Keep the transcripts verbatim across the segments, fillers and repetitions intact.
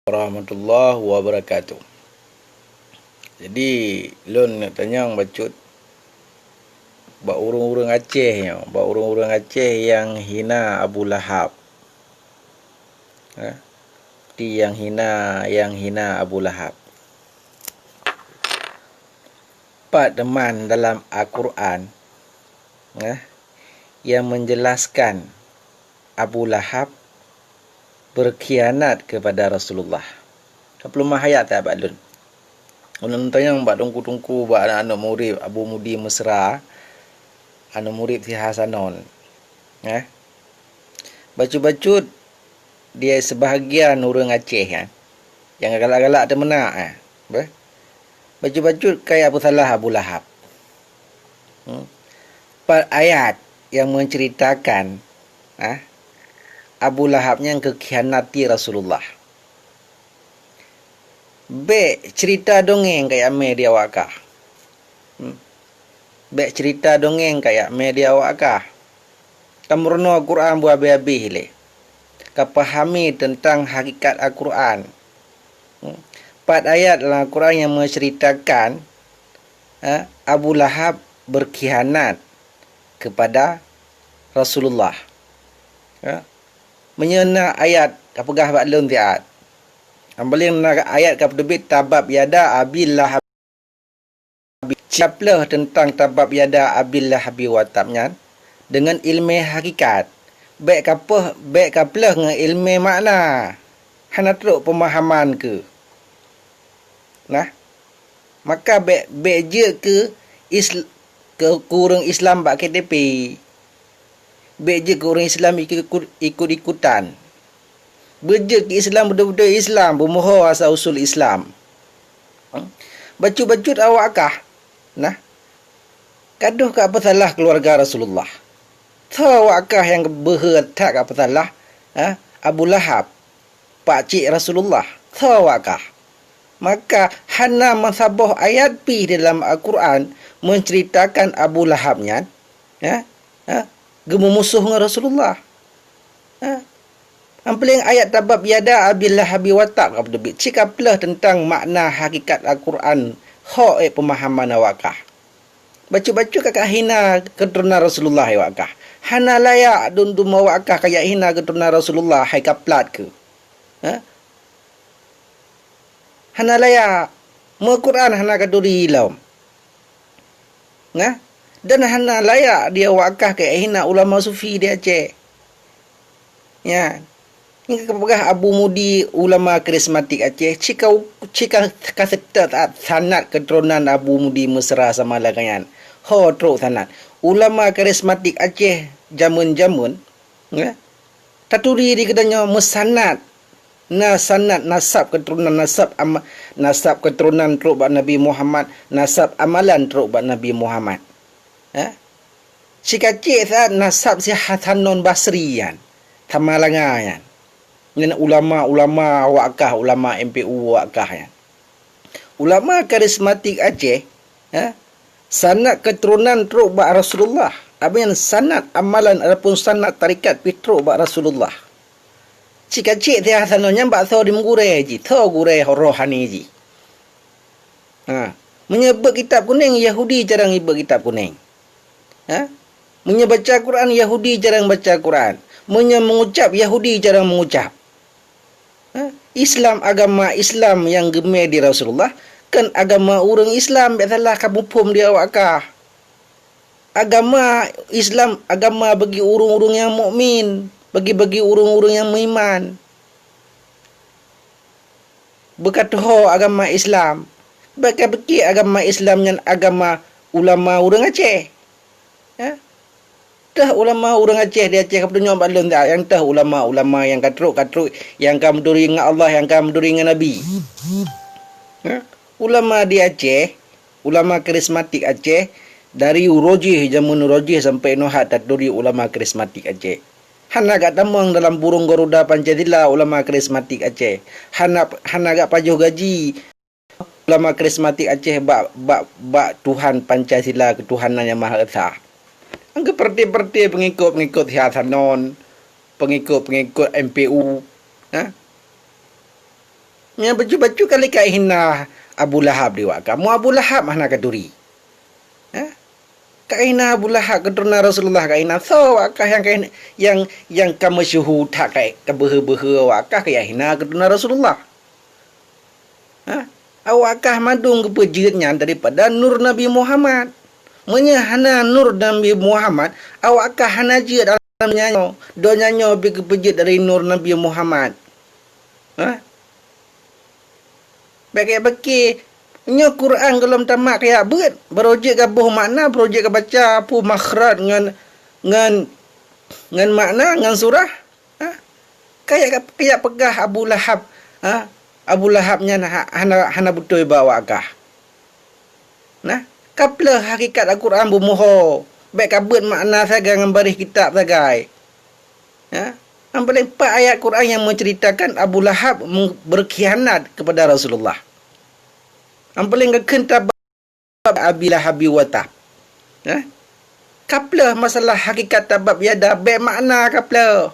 warahmatullahi wabarakatuh. Jadi, lôn neuk tanyong bacut bak ureuëng-ureuëng Aceh nyoe, bak ureuëng-ureuëng Aceh nyang hina Abu Lahab. Ha? Ti nyang hina, nyang hina Abu Lahab. Pat teuma dalam Al-Quran, ha, yang menjelaskan Abu Lahab berkhianat kepada Rasulullah. Ka peuleumah ayat that bak lôn. Ulôn tanyong bak teungku-teungku, bak aneuk-aneuk murit Abu Mudi Mesra, aneuk murit si Hasanon. Eh? Bacut-bacut di sebahagian ureuëng Aceh, eh? Nyang galak-galak teumeunak, eh? Beh? Bacut-bacut kaya peusalah Abu Lahab. Hmm? Pat ayat yang menceritakan, ah, Abu Lahab nyang geukhianati Rasulullah. Bék cerita dongeng kaya mé di awak kah. Hmm. Bék cerita dongeng kaya mé di awak kah. Ka meurunoe Quran beuhabéh-habéh lé. Ka pahami teuntang hakikat Al-Quran. Hmm. Pat ayat lam Al-Quran yang menceritakan, ha, Abu Lahab berkhianat kepada Rasulullah. Ha? Meunyoe na ayat ka peugah bak lôn siat. Nyang paléng na ayat ka peuteubiet tabbat yada Abi Lahab. Ciapleuh teuntang tabbat yada Abi Lahab wa tab nyan deungon iéleumé hakikat. Bék ka peuh, bék ka pleuh ngon iéleumé makna. Hana trok peumahaman keu. Nah, maka bék, bék jeuet keu Isl-, keu, keu ureuëng Islam bak K T P. Bék jeuet keu ureuëng Islam ikut, ikut-ikutan. Beujeuet keu Islam beutôi-beutôi Islam, beumeuho asai usul Islam. Bacut-bacut awak kah, nah, ka deuh ka peusalah keuluwarga Rasulullah. Soe awak kah nyang beuhe that ka peusalah, ha? Abu Lahab. Pakcik Rasulullah, soe awak kah? Maka hana meusaboh ayat pih di dalam Al-Quran menceritakan Abu Lahab nyan, ya, ya, geumumusoh ngon Rasulullah. Ya. Nyang paléng ayat tabbat yada Abi Lahab wa tab ka peuteubiet, cit ka pleuh teuntang makna hakikat Al-Quran, hok ék peumahaman awak kah. Bacut-bacut ka, ka hina keuturonan Rasulullah awak kah. Hana layak dum-dum awak kah kajak hina keuturonan Rasulullah, hai ka plat keu. Ha? Hana layak. Meu Quran hana katuri lom. Nah, dan hana layak di awak kah kajak hina ulama sufi di Aceh. Ya. Nyang ka peugah Abu Mudi ulama karismatik Aceh, cit ka, cit ka, ka seutôt that sanad keuturonan Abu Mudi Mesra sama lagée nyan. Ho trok sanad. Ulama karismatik Aceh jameun-jameun, ya, taturi di geutanyoe meusanad. Na sanad nasab keuturonan, nasab ama-, nasab keuturonan trok bak Nabi Muhammad, nasab amalan trok bak Nabi Muhammad. Ha? Cit ka cit that nasab si Hasanon Basri nyan, Samalanga nyan. Nyan ulama-ulama awak kah, ulama M P U awak kah nyan. Ulama karismatik Aceh, ha? Sanad keuturonan trok bak Rasulullah. Abih nyan sanad amalan ataupun sanad tarekat pih trok bak Rasulullah. Cit ka cit si Hasanon nyan bak soe di meugurée jih, soe gurée rohani jih. Ha. Meunyoe beuet kitab kunéng, Yahudi carong jibeuet kitab kunéng. Ha? Meunyoe baca Quran, Yahudi carong baca Quran. Meunyoe mengucap, Yahudi carong mengucap. Ha? Islam, agama Islam nyang geumé di Rasulullah, kon agama ureuëng Islam, bék salah kamuphom di awak kah. Agama Islam, agama bagi ureuëng-ureuëng nyang mukmin, bagi-bagi ureuëng-ureuëng nyang meuiman. Beukateuho agama Islam. Bék ka piké agama Islam nyan agama ulama ureuëng Aceh. Ya? Teuh ulama ureuëng Aceh di Aceh ka peutunyok bak lôn, nyang teuh ulama-ulama nyang ka trok, ka trok, nyang ka meuduri ngon Allah, nyang ka meuduri ngon Nabi. Ya? Ulama di Aceh, ulama karismatik Aceh, dari uroe jih, jameun uroe jih sampai inoe hat taturi ulama karismatik Aceh. Hana gak tamong dalam burung garuda Pancasila ulama karismatik Aceh. Hana, hana gak pajoh gaji ulama karismatik Aceh bak, bak, bak Tuhan Pancasila, keutuhanan Yang Maha Esa. Angka perti-perti pengikut-pengikut si Hasanon, pengikut-pengikut M P U. Ha? Nyan bacut-bacut kali ka hina Abu Lahab di awak kah. Mu Abu Lahab hana ka turi. Ha? Ka hina Abu Lahab, keuturonan Rasulullah ka hina. Soe awak kah nyang ka hina, nyang, nyang ka meusyeuhu that ka, ka beuhe-beuhe awak kah ka hina keuturonan Rasulullah? Ha? Awak kah mandum geupeujeuet nyan daripada nur Nabi Muhammad. Meunyoe hana nur Nabi Muhammad, awak kah hana jeuet alam nyoe. Donya nyoe pih geupeujeuet dari nur Nabi Muhammad. Ha? Bèk kayèe pike, nyoe Quran gohlom tamat kajak beuet, barô jeuet gaboh makna, barô jeuet gabaca peue makhraj ngon, ngon, ngon makna, ngon surah. Ha? Kajak, kajak peugah Abu Lahab, ha? Abu Lahab nyan ha-, hana, hana beutôi bak awak kah. Nah, kapleuh hakikat Al-Quran beumuho, bèk kabeuet makna sagai ngon baréh kitab sagai. Ya, nyang paleng pat ayat Quran nyang meuceuritakan Abu Lahab meng-, beurkhianat keupada Rasulullah. Nyang paleng geukheun tabab Abi Lahabi wa tab. Ya. Kapleuh masalah hakikat tabab yada, bèk makna kapleuh.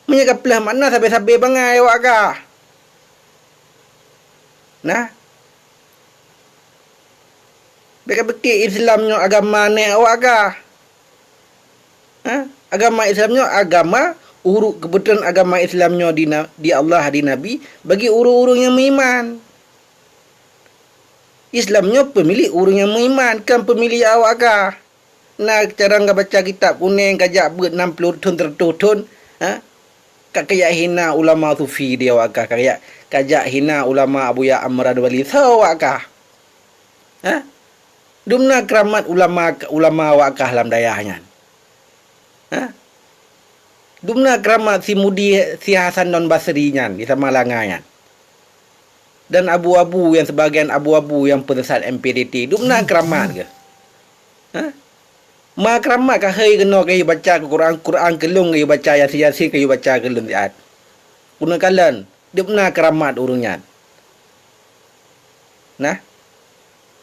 Meunyoe kapleuh makna sabe-sabe bangai awak kah. Nah. Bèk kapike Islam nyoe agama nèk awak kah. Ha? Agama Islam nyoe agama ureueng keubeuteun agama Islam nyoe di na-, di Allah, di Nabi, bagi ureueng-ureueng nyang meuiman. Islam nyoe peumilék ureueng nyang meuiman, kon peumilék awak kah. Na carông ka baca kitab kuneng, ka jak beuet nam ploh thon, seureutôh thon, ha? Ka kajak hina ulama sufi di awak kah, ka kajak, kajak hina ulama Abuya Amran Wali, soe awak kah? Ha? Dumna keuramat ulama, ulama awak kah lam dayah nyan? Ha? Dumna keuramat si Mudi, si Hasan Non Basri nyan di Samalanga nyan? Dan abu-abu nyang, sebagian abu-abu nyang peusesat M P D T, dumna keuramat keuh? Ha? Ma keuramat kah hai keunoe kayue baca Quran, Quran keu lôn kayue baca, Yasin, Yasin kayue baca keu lôn siat? Keuneuk kalon, dumna keuramat ureueng nyan. Nah,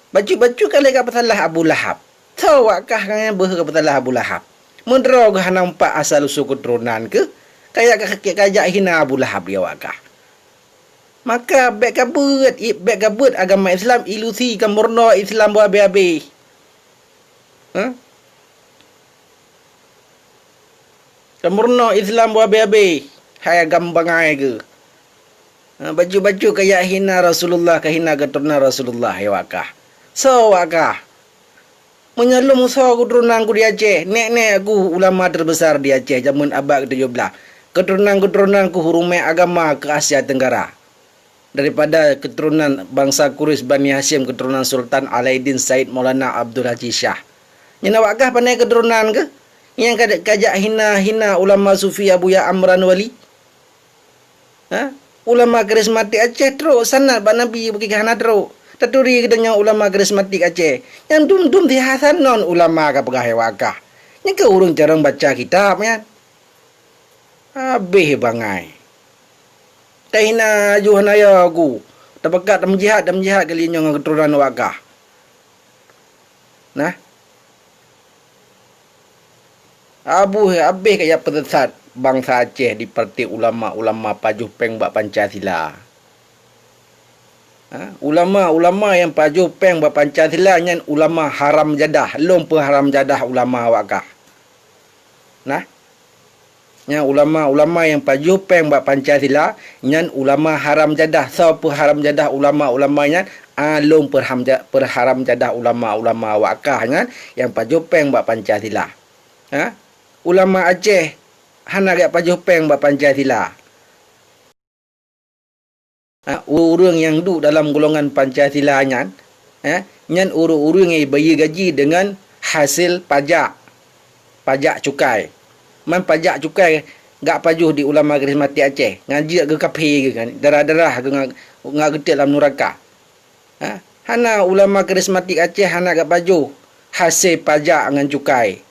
bacut-bacut kali ka peusalah Abu Lahab. Soe awak kah nyang beuhe ka peusalah Abu Lahab? Meudroe geuh hana meupat asal usul keuturonan keuh, kajak, kajak hina Abu Lahab di awak kah. Maka bèk kabeuet, i-, bèk kabeuet agama Islam ilusi, ka meurunoe Islam beuhabéh-habéh. Ha? Ka meurunoe Islam beuhabéh-habéh, hai agam bangai keuh. Ha, bacut-bacut kajak hina Rasulullah, ka hina keuturonan Rasulullah, ya awak kah. Soe awak kah? Meunyoe lôn musoh keuturonan ku di Aceh, nèk-nèk ku ulama teubesar di Aceh jameun abad ketujoh blaih. Keuturonan-keuturonan ku hurumèe agama keu Asia Tenggara. Daripada keuturonan bansa Quraisy Bani Hasyim, keuturonan Sultan Alaiddin Said Maulana Abdul Aziz Syah. Nyan awak kah pane keuturonan keuh? Nyang ka, kajak hina-hina ulama sufi Abuya Amran Wali? Ha? Ulama karismatik Aceh trok sanad bak Nabi, bukon hana trok. Taturi geutanyoe ulama karismatik Aceh. Nyang dum-dum si Hasan Non ulama ka peugah, ya awak kah. Nyan keuh ureueng carông baca kitab nyan. Habéh bangai. Tahina aju hana ya ku. Tapeugah tameujihat, tameujihat kali nyoe ngon keuturonan awak kah. Nah. Abu habéh kajak peusesat bansa Aceh di parti ulama-ulama pajoh péng bak Pancasila. Ha? Ulama-ulama nyang pajoh péng bak Pancasila nyan ulama haram jadah, lôn peuharam jadah ulama awak kah. Nah. Nyan ulama-ulama nyang pajoh péng bak Pancasila, nyan ulama haram jadah. Soe peuharam jadah ulama-ulama nyan? A, lôn peuham ja-, peuharam jadah ulama-ulama awak kah nyan nyang pajoh péng bak Pancasila. Ha? Ulama Aceh hana geujak pajoh péng bak Pancasila. Ha, ureueng nyang duek dalam golongan Pancasila nyan, ha, nyan ureueng-ureueng nyang jibayeue gaji deungon hasé pajak, pajak cukai. Man pajak cukai geujak pajoh di ulama karismatik Aceh, ngon jeuet geukaphé geuh kan, darah-darah geuh ngon, ngon geutot lam nuraka. Ha, hana ulama karismatik Aceh hana geujak pajoh hasé pajak ngon cukai.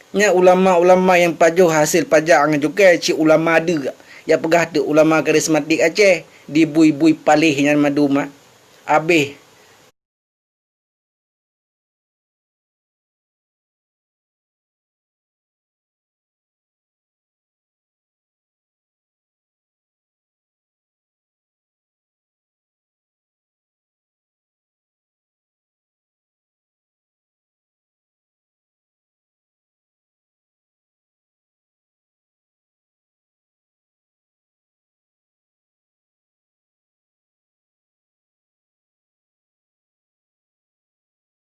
Nyan ulama-ulama nyang pajoh hasé pajak ngon cukai cit ulama deuk. Nyang peugah teuk ulama karismatik Aceh, dibui-bui paléh nyan mandum, ha. Abéh